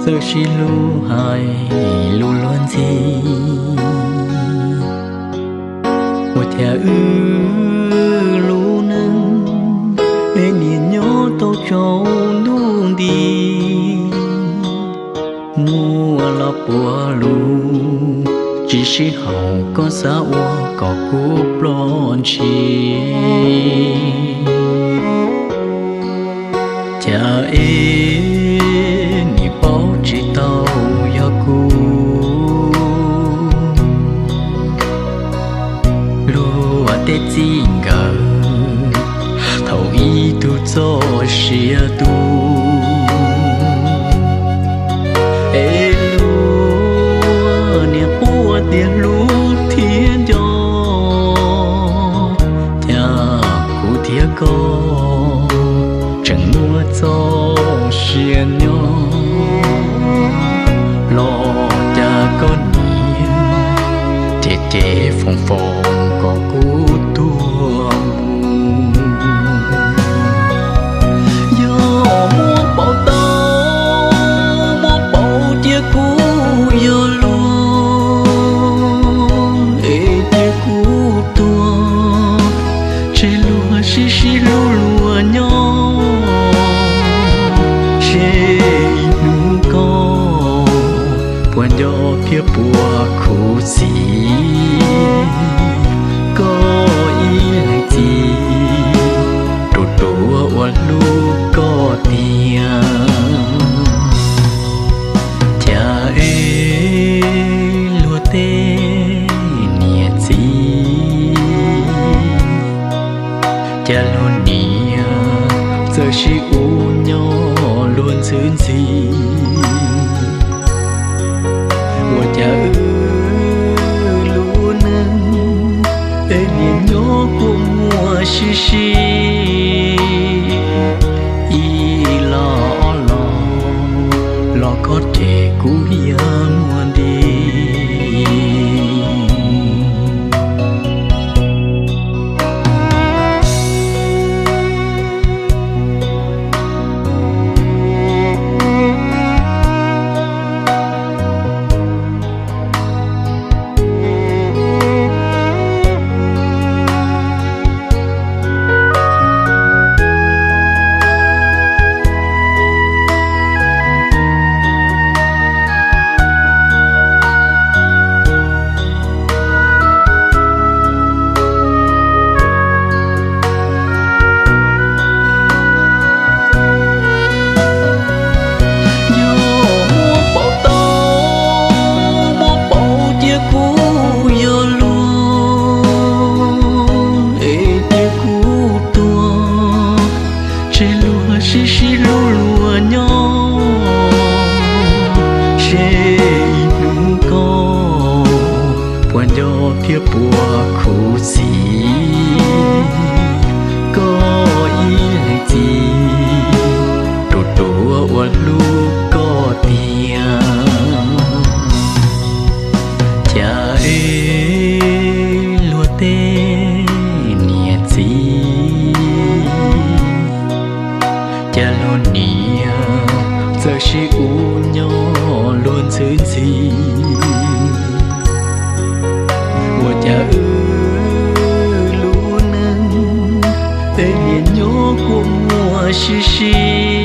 txawm sib hlub hais lus luag ntxhi, ua cas wb lub neej es niaj nyob tau tsaus ntuj nti. Muaj los puav lus tsis sib haum, koj xav ua kom kuv ploj ntshis. Cas es niaj paub tsis tau yog kuv luag tej txij nkawm, thaum ib tug txoj sia tu. Es luag niaj quaj tias hlub thiab nco, cas kuv thiab koj tseem muaj txoj sia nyob. Los cas koj niaj cem cem foom foom kom kuv tuag mus. Yog muab pauv tau, muab pauv cia kuv yog luag es cia kuv tuag, tseg luag sib sib hlub luag nyob, seb ib hnub koj puas nco thiab puas khuv xim koj ib leeg txiv, ruam ruam ua hlub koj tiag. Cas es luag tej niam txiv, cas luag niam txawm sib ua nyob luag ntxhwb ntxhi. Ua cas wb lub neej es niaj nyob kua muag sib sib, ib los ob los, los koj cem kuv yam muag nti. Yog muab pauv tau, muab pauv cia kuv yog luag es cia kuv tuag, tseg luag sib sib hlub luag nyob, seb ib hnub koj puas nco thiab puas khuv xim koj ib leeg txiv, ruam ruam ua hlub koj tiag. Cas es luag tej niam txiv, cas luag niam txawm sib ua nyob luag ntxhwb ntxhi. Ua cas wb lub neej es niaj nyob kua muag sib sib,